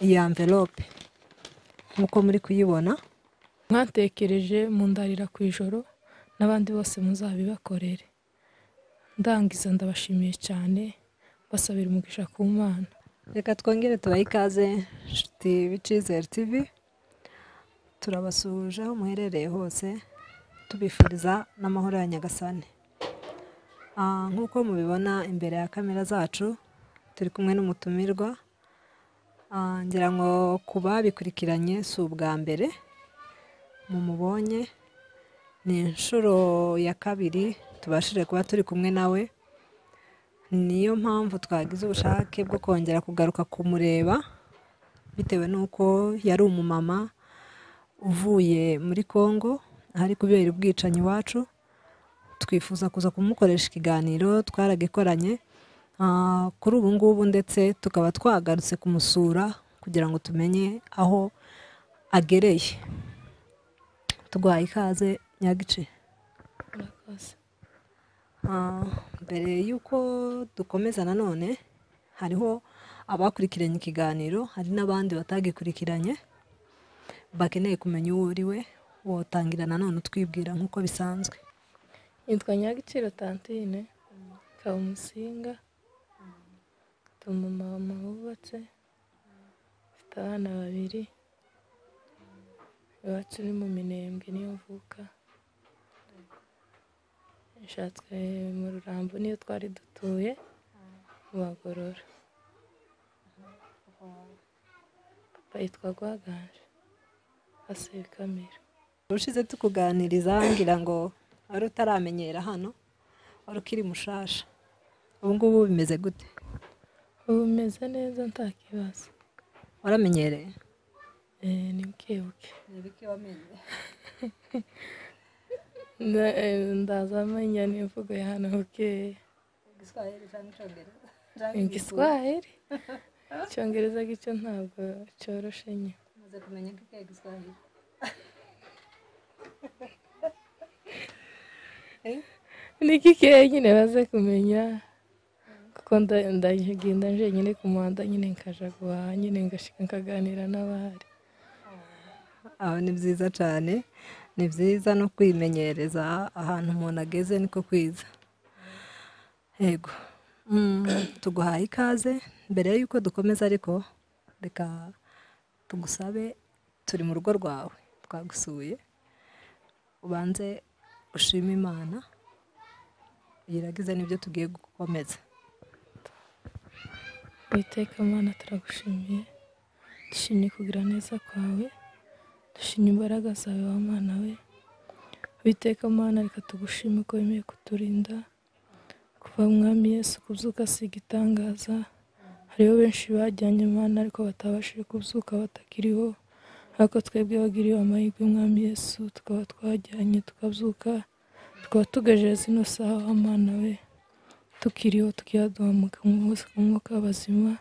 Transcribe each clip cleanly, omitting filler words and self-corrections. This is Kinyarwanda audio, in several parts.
Iyi envelope nk'uko muri kuyibona. Mwatekereje mundarira ku ijoro, n'abandi bose muzabibakorere. Ndangiza ndabashimiye cyane, basabira umugisha ku Mana. Reka twongere tubahe ikaze nshuti b'Icyizere TV, turabasuhuje aho muherereye hose, tubifuriza n'amahoro ya Nyagasani. Nk'uko mubibona imbere ya kamera zacu turi kumwe n'umutumirwa. Ngira ngo ku babikurikiranye si ubwa mbere mumubonye, ni inshuro ya kabiri tubashije kuba turi kumwe nawe. Niyo mpamvu twagize ubushake bwo kongera kugaruka kumureba, bitewe n'uko yari umumama uvuye muri Congo ahari kubera ubwicanyi iwacu. Twifuza kuza kumukoresha ikiganiro, twaragikoranye. Kuri ubu ngubu ndetse tukaba twagarutse kumusura kugira ngo tumenye aho agereye. Tuguhaye ikaze Nyagice. Murakoze. Mbere y'uko dukomeza nanone, hariho abakurikiranye ikiganiro, hari n'abandi batagikurikiranye bakeneye kumenya uwo uri we. Wotangira nanone utwibwira nk'uko bisanzwe. Nitwa Nyagiciro Tantine, nkaba Umusinga, ndi umumama wubatse, mfite abana babiri, iwacu ni mu Minembwe niyo mvuka, nshatswe mu Rurambo niyo twari dutuye, mu Bagorora. Papa yitwa Rwaganje, Asebikamira. Ushize tukuganiriza ngira ngo wari utaramenyera hano, wari ukiri mushasha. Ubu ngubu bimeze gute? Ubu bimeze neza nta kibazo. Waramenyereye? Ni bukebuke. Ni bike wamenye? Ndaza menya n'imvugo ya hano bukeya. Igiswahili cyangwa Icyongereza? Igiswahili. Icyongereza gicyo ntabwo cyoroshe nyine. Umaze kumenya ko ikihe Giswahili? Ni gikeya nyine baze kumenya, kuko ndagenda njyenyine ku muhanda nyine nkaja guhaha nyine ngashika nkaganira n'abahari. Aho ni byiza cyane, ni byiza no kwimenyereza ahantu umuntu ageze niko kwiza. Yego, tuguhaye ikaze. Mbere y'uko dukomeza ariko reka tugusabe, turi mu rugo rwawe twagusuye, ubanze ushime Imana uyiragize n'ibyo tugiye gukomeza. Uwiteka Mana, turagushimiye, dushimye kugira neza kwawe, dushimye imbaraga zawe wa Mana we. Uwiteka Mana, reka tugushime ko wemeye kuturinda kuva Mwami Yesu kubyuka si igitangaza. Hariho benshi bajyanye Mana ariko batabashije kubyuka batakiriho, ariko twebwe bagiriwe amahirwe Mwami Yesu tukaba twajyanye tukabyuka, tukaba tugejeje zino saha wa Mana we, tukiriho tukihaduha umwuka w'abazima,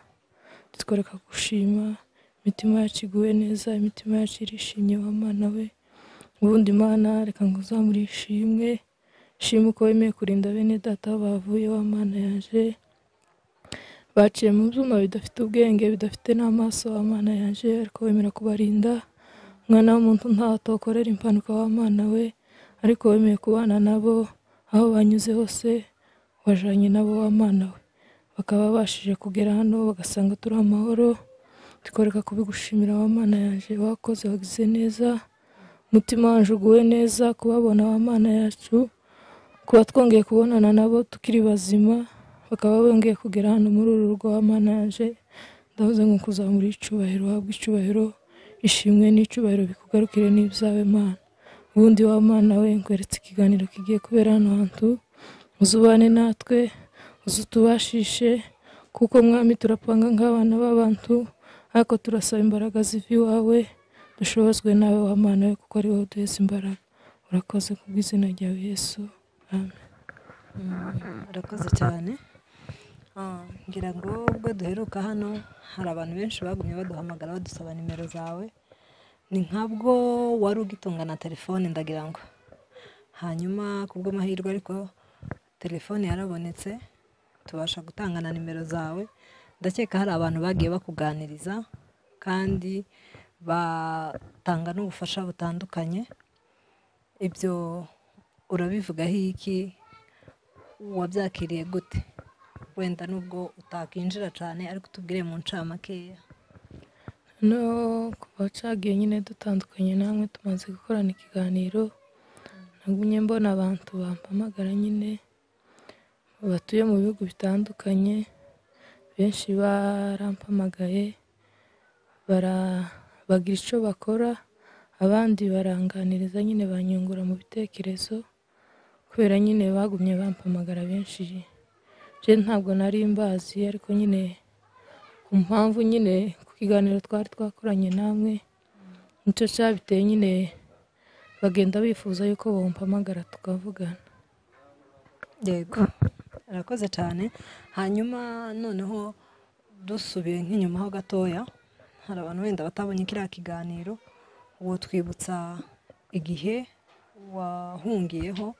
tutwereka gushima, imitima yacu iguwe neza, imitima yacu irishimye wa Mana we. Ubundi Mana reka ngo uzamure ishimwe, shima uko wemeye kurinda bene data bavuye wa Mana yaje, baciye mu byuma bidafite ubwenge bidafite n'amaso wa Mana yaje, ariko wemera kubarinda. Umwana w'umuntu ntatokorera impanuka wa Mana we, ariko wemeye kubana nabo aho banyuze hose, wajanye nabo wa Mana we, bakaba babashije kugera hano bagasanga turi amahoro. Tukoreka kubigushimira wa Mana yaje, wakoze wagize neza, umutima wanje uguwe neza kubabona wa Mana yacu, kuba twongeye kubonana nabo tukiri bazima, bakaba bongeye kugera hano muri uru rugo wa Mana yaje. Ndavuze ngo kuzamura icyubahiro, uhabwe icyubahiro, ishimwe n'icyubahiro bikugarukire n'ibyawe Mana. Ubundi wa Mana we, nkweretse ikiganiro kigiye kubera hano hantu, uzubane natwe, uzutubashishe, kuko Mwami turapanga nk'abana b'abantu, ariko turasaba imbaraga ziva iwawe, dushobozwe nawe wa Mana we, kuko ari wowe uduheza imbaraga. Urakoze kubw'izina ryawe Yesu, amen. Urakoze cyane. Ngira ngo ubwo duheruka hano hari abantu benshi bagumye baduhamagara badusaba nimero zawe, ni nkabwo wari ugitunga na telefone ndagira ngo, hanyuma kubw'amahirwe ariko telefone yarabonetse tubasha gutanga na nimero zawe. Ndakeka hari abantu bagiye bakuganiriza kandi batanga n'ubufasha butandukanye. Ibyo urabivugaho iki? Wabyakiriye gute? Wenda nubwo utakinjira cyane ariko tubwire mu ncamakeya. No kuva cagiye nyine dutandukanye namwe tumaze gukorana ikiganiro, nagumye mbona abantu bampamagara nyine batuye mu bihugu bitandukanye, benshi barampamagaye bagira icyo bakora, abandi baranganiriza nyine banyungura mu bitekerezo, kubera nyine bagumye bampamagara benshi. Je ntabwo nari mbazi, ariko nyine ku mpamvu nyine ku kiganiro twari twakoranye namwe nicyo cyabiteye nyine bagenda bifuza yuko bampamagara tukavugana. Yego, arakoze cyane. Hanyuma noneho dusubiye nk'inyuma ho gatoya, hari abantu wenda batabonye kiriya kiganiro, uwo twibutsa igihe wahungiyeho,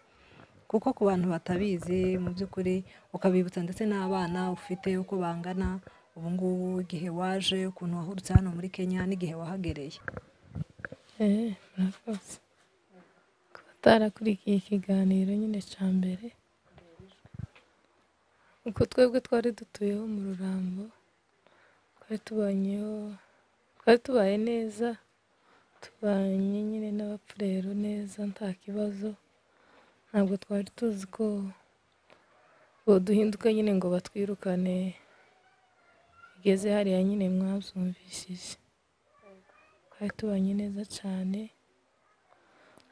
kuko ku bantu batabizi mu by'ukuri ukabibutsa ndetse n'abana ufite uko bangana ubu ngubu, igihe waje, ukuntu wahurutse hano muri Kenya n'igihe wahagereye. Murakoze. Kuba atarakurikiye ikiganiro nyine cya mbere, uko twebwe twari dutuyeho mu Rurambo, twari tubanyeho, twari tubaye neza, tubanye nyine n'abapfurero neza nta kibazo. Ntabwo twari tuzi ko boduhinduka nyine ngo batwirukane, bigeze hariya nyine mwabyumvishije. Twari tubanye neza cyane,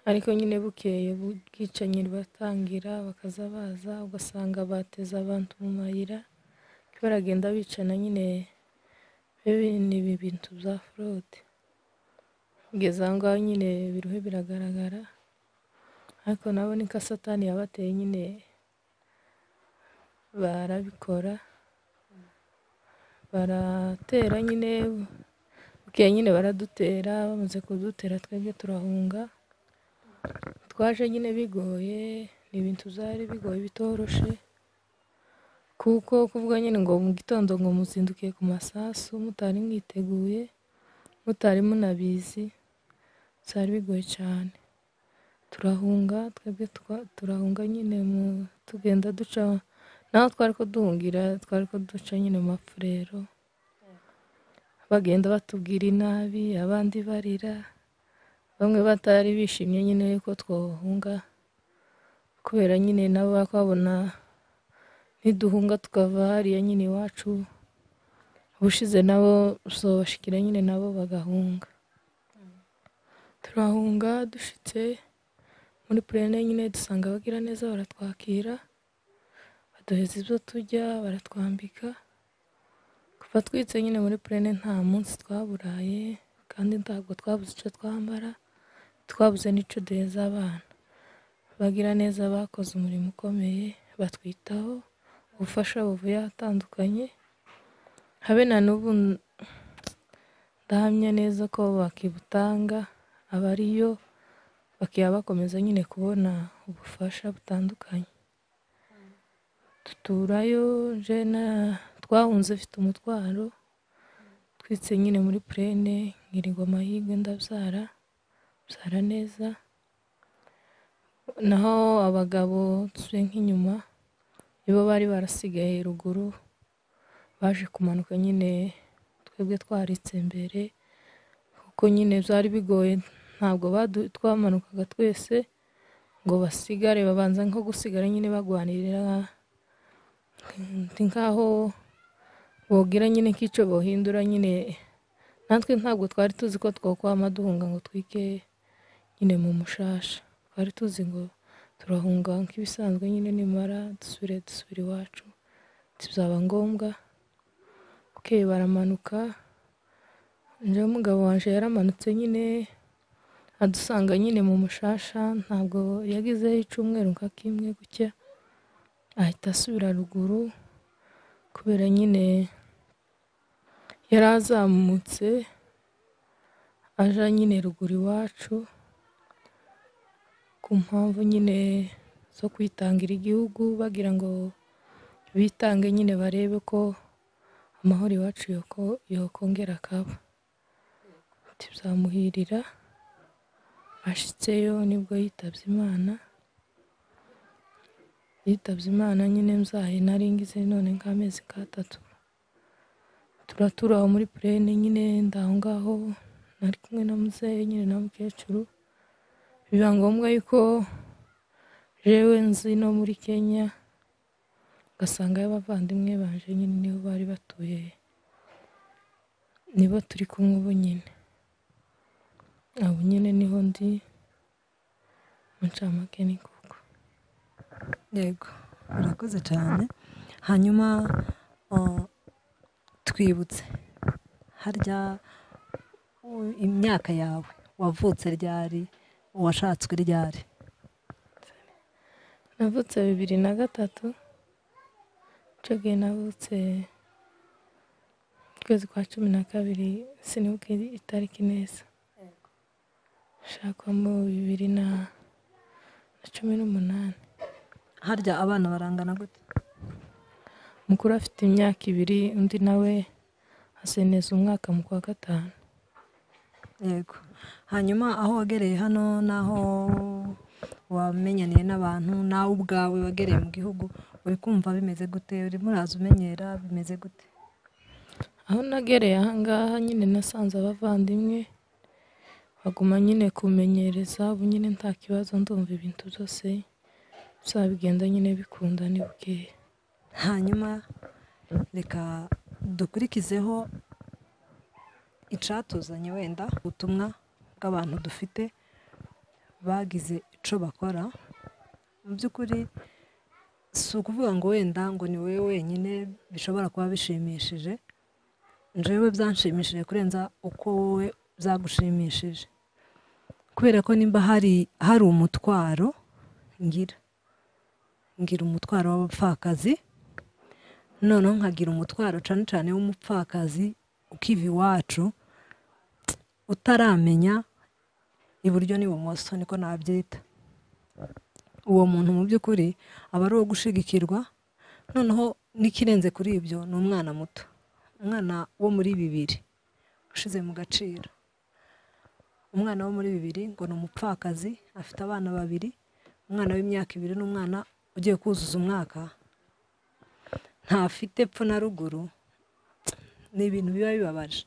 ariko nyine bukeye ubwicanyi batangira bakaza baza, ugasanga bateze abantu mu mayira, baragenda bicana nyine ni ibi bintu bya forode. Kugeza aho ngaho nyine biruhe biragaragara, ariko nabo ni nka satani yabateye nyine barabikora, baratera nyine, bukeye nyine baradutera, bamaze kudutera twebwe turahunga. Twaje nyine bigoye, ni ibintu byari bigoye bitoroshe, kuko kuvuga nyine ngo mu gitondo ngo muzindukiye ku masasu mutari mwiteguye, mutari munabizi, byari bigoye cyane. Turahunga twebwe turahunga nyine tugenda duca naho twari ko duhungira, twari ko duca nyine mu mafurero, bagenda batubwira inabi, abandi barira, bamwe batari bishimye nyine yuko twohunga, kubera nyine nabo bakabona niduhunga tukava hariya nyine iwacu, ubushize nabo uzobashikira nyine nabo bagahunga. Turahunga dushitse muri purene nyine dusanga abagira neza baratwakira, baduheza ibyo turya, baratwambika. Kuva twitse nyine muri purene nta munsi twaburaye, kandi ntabwo twabuze icyo twambara, twabuze n'icyo duheza abana. Abagira neza bakoze umurimo ukomeye, batwitaho, ubufasha buvuye ahatandukanye, habe na n'ubu ndahamya neza ko bakibutanga, abariyo bakiba bakomeza nyine kubona ubufasha butandukanye. Duturayo, twahunze mfite umutwaro, twitse nyine muri purene, ngirirwa amahirwe ndabyara, mbyara neza. Naho abagabo dusubiye nk'inyuma, nibo bari barasigaye ruguru, baje kumanuka nyine twebwe twaritse mbere, kuko nyine byari bigoye, ntabwo twamanukaga twese ngo basigare, babanza nko gusigara nyine bagwanirira nkaho bogira nyine nk'icyo bohindura nyine. Natwe ntabwo twari tuzi ko twokwama duhunga ngo twike nyine mu mushasha, twari tuzi ngo turahunga nk'ibisanzwe nyine, nimara dusubire iwacu, bizaba ngombwa. Bukeye baramanuka, njyewe umugabo wanje yaramanutse nyine adusanga nyine mu mushasha, ntabwo yagizeho icyumweru nka kimwe gutya, ahita asubira ruguru, kubera nyine yarazamutse aja nyine ruguru iwacu, ku mpamvu nyine zo kwitangira igihugu, bagira ngo bitange nyine barebe ko amahoro iwacu yokongera akaba. ntibyamuhirira, ashitseyo nibwo yitabye Imana. Yitabye Imana nyine mbyaye nari ngize none nk'amezi 3. Turatura aho muri purene nyine, ndaho ngaho nari kumwe na muzehe nyine na mukecuru. Biba ngombwa yuko jewe nzi no muri Kenya, ngasanga abavandimwe banje nyine niho bari batuye, nibo turi kumwe ubu nyine. Abo nyine niho ndi mu ncamake ni kuko. Yego, urakoze cyane. Hanyuma twibutse harya imyaka yawe, wavutse ryari, washatswe ryari? Navutse 2003, icyo gihe navutse ukwezi kwa 12, sinibuka itariki neza. Nshakwa mu 2018. Harya abana barangana gute? Mukuru afite imyaka 2, undi nawe aseneza umwaka mu kwa 5. Yego. Hanyuma aho wagereye hano naho wamenyaniye n'abantu, nawe ubwawe wagereye mu gihugu, uri kumva bimeze gute? Urimo uraza umenyera bimeze gute? Aho nagereye aha ngaha nyine nasanze abavandimwe baguma nyine kumenyereza, ubu nyine nta kibazo, ndumva ibintu byose bizabigenda nyine bikunda ni bukeya. Hanyuma reka dukurikizeho icatuzanye, wenda ubutumwa bw'abantu dufite bagize ico bakora. Mu by'ukuri si ukuvuga ngo wenda ngo ni wowe wenyine bishobora kuba bishimishije, njyewe byanshimishije kurenza uko wowe byagushimishije, kubera ko nimba hari umutwaro ngira umutwaro w'abapfakazi, noneho nkagira umutwaro cyane cyane w'umupfakazi ukiva iwacu utaramenya iburyo n'ibumoso, niko nabyita. Uwo muntu mu by'ukuri aba ari uwo gushigikirwa, noneho n'ikirenze kuri ibyo ni umwana muto, umwana wo muri 2 ushize mu gaciro. Umwana wo muri 2 ngo ni umupfakazi, afite abana 2, umwana w'imyaka 2 n'umwana ugiye kuzuza umwaka, ntafite epfo na ruguru. Ni ibintu biba bibabaje,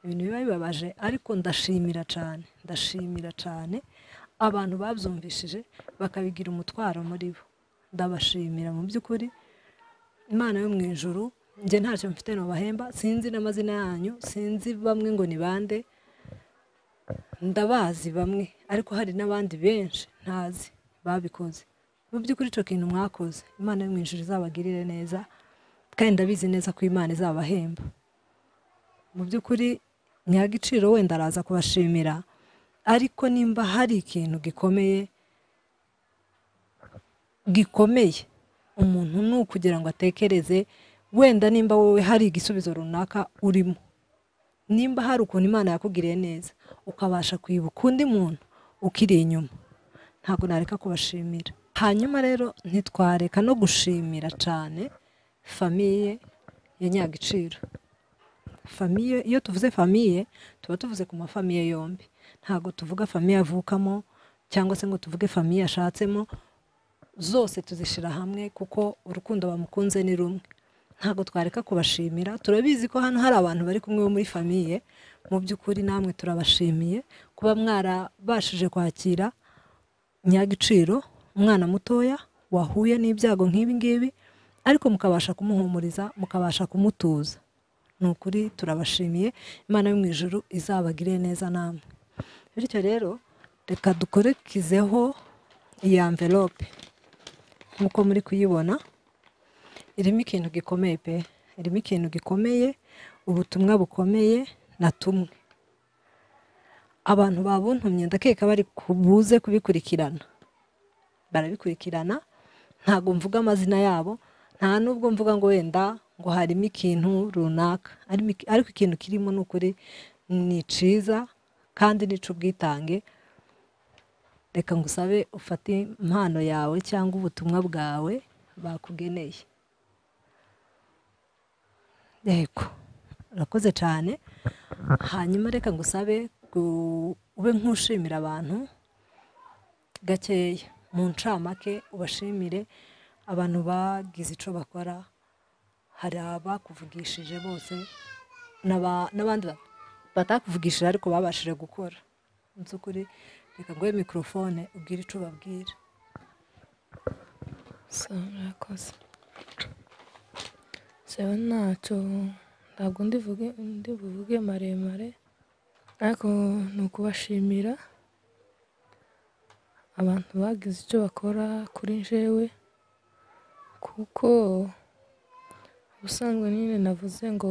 ibintu biba bibabaje, ariko ndashimira cyane, ndashimira cyane abantu babyumvishije bakabigira umutwaro muri bo. Ndabashimira mu by'ukuri. Imana yo mu ijuru, njye ntacyo mfite nobahemba, sinzi n'amazina yanyu, sinzi bamwe ngo ni bande, ndabazi bamwe, ariko hari n'abandi benshi ntazi babikoze. Mu by'ukuri icyo kintu mwakoze, Imana yo mu ijuru izabagirire neza, kandi ndabizi neza ko Imana izabahemba. Mu by'ukuri Nyagiciro wenda araza kubashimira, ariko nimba hari ikintu gikomeye gikomeye umuntu ni ukugira ngo atekereze, wenda nimba wowe hari igisubizo runaka urimo, nimba hari ukuntu Imana yakugiriye neza ukabasha kwibuka undi muntu ukiri inyuma, ntabwo nareka kubashimira. Hanyuma rero ntitwareka no gushimira cyane famiye ya Nyagiciro. Famiye, iyo tuvuze famiye tuba tuvuze ku mafamiye yombi, ntabwo tuvuga famiye avukamo cyangwa se ngo tuvuge famiye ashatsemo, zose tuzishira hamwe kuko urukundo bamukunze ni rumwe. Ntabwo twareka kubashimira. Turabizi ko hano hari abantu bari kumwe bo muri famiye, mu by'ukuri namwe turabashimiye kuba mwarabashije kwakira Nyagiciro, umwana mutoya wahuye n'ibyago nk'ibi ngibi, ariko mukabasha kumuhumuriza, mukabasha kumutuza. Ni ukuri turabashimiye, Imana yo mu ijuru izabagire neza namwe. Bityo rero reka dukorekizeho iyi envelope nk'uko muri kuyibona, irimo ikintu gikomeye pe, irimo ikintu gikomeye, ubutumwa bukomeye na tumwe. Abantu babuntumye ndakeka bari kubuze kubikurikirana, barabikurikirana. Ntabwo mvuga amazina yabo, nta nubwo mvuga ngo wenda ngo harimo ikintu runaka, ariko ikintu kirimo ni ukuri ni ciza kandi ni c'ubwitange. Reka ngusabe ufate impano yawe cyangwa ubutumwa bwawe bakugeneye. Yego, urakoze cyane. Hanyuma reka ngusabe ube nk'ushimira abantu gakeya mu ncamake, ubashimire abantu bagize ico bakora. Hari abakuvugishije bose n'abandi batakuvugishije ariko babashije gukora. Mu by'ukuri reka nguhe mikorofone ubwire ico ubabwira. Murakoze. Jewe ntacyo, ntabwo ndibuvuge maremare, ariko ni ukubashimira abantu bagize icyo bakora kuri jewe, kuko ubusanzwe nyine navuze ngo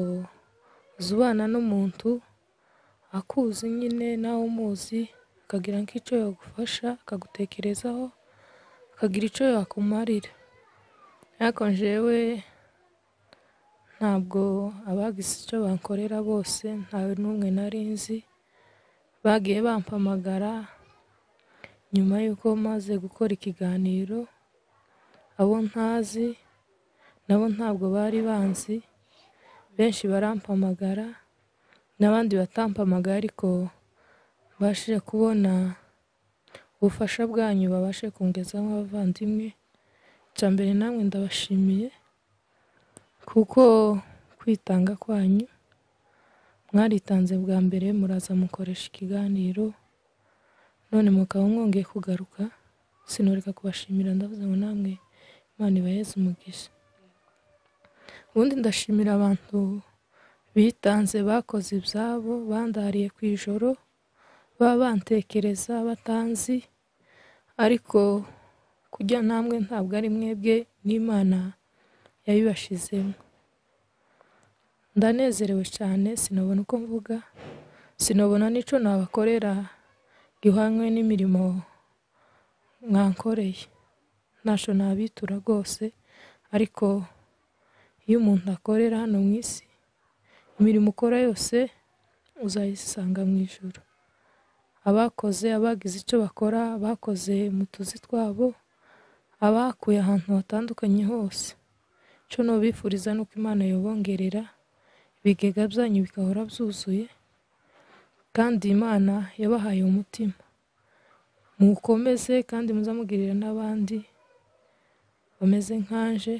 uzubana n'umuntu akuzi nyine nawe umuzi, akagira nk'icyo yagufasha, akagutekerezaho, akagira icyo yakumarira. Ariko jewe ntabwo abagize icyo bankorera bose, ntawe n'umwe nari nzi. Bagiye bampamagara nyuma y'uko maze gukora ikiganiro, abo ntazi nabo ntabwo bari banzi, benshi barampamagara n'abandi batampamagara, ariko bashije kubona ubufasha bwanyu babashe kungezaho abavandimwe. Icya mbere namwe ndabashimiye kuko kwitanga kwanyu, mwaritanze bwa mbere muraza mukoresha ikiganiro, none mukaba mwongeye kugaruka, sinoreka kubashimira, ndavuze ngo namwe Imana ibaheze umugisha. Ubundi ndashimira abantu bitanze, bakoze ibyabo, bandariye ku ijoro, baba bantekereza batanzi, ariko kujya namwe ntabwo ari mwebwe, n'Imana yabibashizemo. Ndanezerewe cyane, sinabona uko mvuga, sinabona n'ico nabakorera gihwanywe n'imirimo mwankoreye. Ntacyo nabitura rwose, ariko iyo umuntu akorera hano mu isi, imirimo ukora yose uzayisanga mu ijuru. Abakoze, abagize icyo bakora, bakoze mu tuzi twabo, abakuye ahantu hatandukanye hose, icyo nobifuriza ni uko Imana yobongerera ibigega byanyu bigahora byuzuye, kandi Imana yabahaye umutima, mukomeze kandi muzamugirira n'abandi bameze nkanje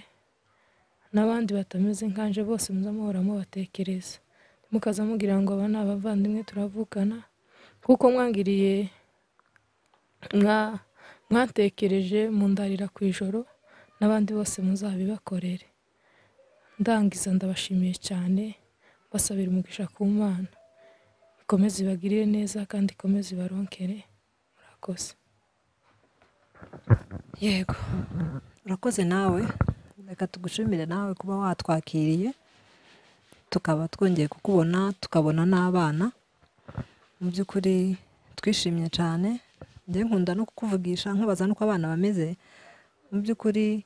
n'abandi batameze nkanje, bose muzamuhora mubatekereza, mukaza mugira ngo aba ni abavandimwe turavukana, kuko mwangiriye mwatekereje mundarira ku ijoro, n'abandi bose muzabibakorere. Ndangiza ndabashimiye cyane, basabira umugisha ku Mana, ikomeze ibagirire neza kandi ikomeze ibaronkere. Murakoze. Yego, urakoze nawe, reka tugushimire nawe kuba watwakiriye, tukaba twongeye kukubona, tukabona n'abana. Mu by'ukuri twishimye cyane, njye nkunda no kukuvugisha nkubaza n'uko abana bameze. Mu by'ukuri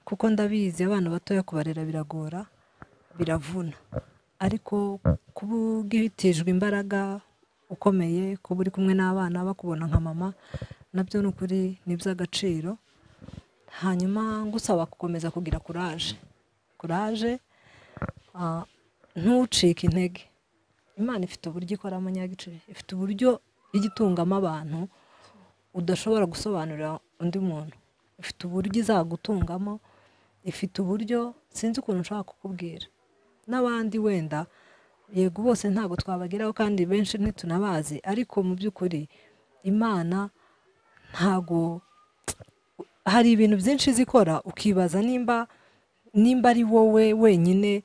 kuko ndabizi abana batoya kubarera biragora, biravuna, ariko kuba ugitijwe imbaraga ukomeye, kuba uri kumwe n'abana bakubona nka mama, nabyo ni ukuri ni iby'agaciro. Hanyuma ngusaba gukomeza kugira courage, courage, ntucike intege. Imana ifite uburyo ikoramo nyagice, ifite uburyo igitungamo abantu udashobora gusobanurira undi muntu, ifite uburyo izagutungamo, ifite uburyo sinzi ukuntu nshobora kukubwira. N'abandi wenda yego bose ntabwo twabageraho kandi benshi ntitunabazi, ariko mu by'ukuri Imana ntago, hari ibintu byinshi izikora ukibaza nimba ari wowe wenyine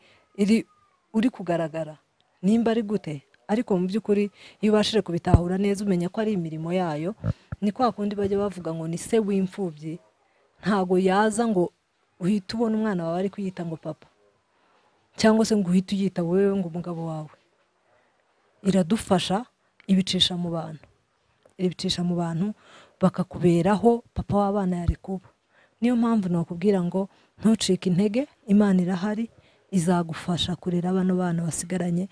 uri kugaragara, nimba ari gute, ariko mu by'ukuri iyo ubashije kubitahura neza umenya ko ari imirimo yayo. Ni kwa kundi bajya bavuga ngo ni se w'imfubyi, ntago yaza ngo uhite ubona umwana wawe ari kuyita ngo papa, cyangwa se ngo uhite uyita wowe ngo umugabo wawe. Iradufasha, ibicisha mu bantu, ibicisha mu bantu bakakuberaho papa w'abana yari kuba. Niyo mpamvu nakubwira ngo ntucike intege, Imana irahari, izagufasha kurera bano bana basigaranye,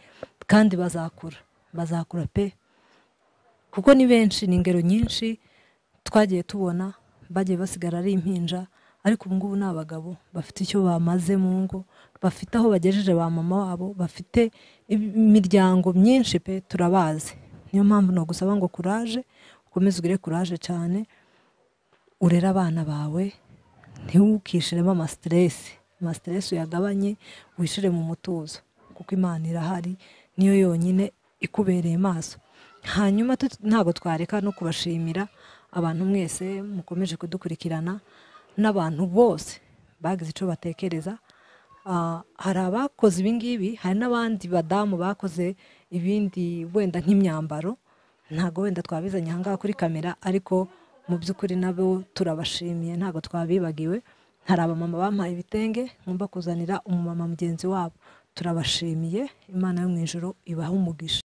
kandi bazakura, bazakura pe, kuko ni benshi, ni ingero nyinshi twagiye tubona bagiye basigara ari impinja, Ariko ubu ngubu ni abagabo bafite icyo bamaze mu ngo, bafite aho bagejeje ba mama wabo, bafite imiryango myinshi pe, turabazi. Niyo mpamvu nagusaba ngo kuraje, ukomeze ugire kuraje cyane, urere abana bawe, ntiwukishiremo amasiteresi, amasiteresi uyagabanye, wishire mu mutuzo, kuko Imana irahari, niyo yonyine ikubereye maso. Hanyuma ntabwo twareka no kubashimira abantu mwese mukomeje kudukurikirana, n'abantu bose bagize icyo batekereza. Hari abakoze ibingibi, hari n'abandi badamu bakoze ibindi wenda nk'imyambaro, ntabwo wenda twabizanye aha ngaha kuri kamera, ariko mu by'ukuri nabo turabashimiye, ntabwo twabibagiwe. Hari abamama bampaye ibitenge ngomba kuzanira umumama mugenzi wabo, turabashimiye. Imana yo mu ijuru ibahe umugisha.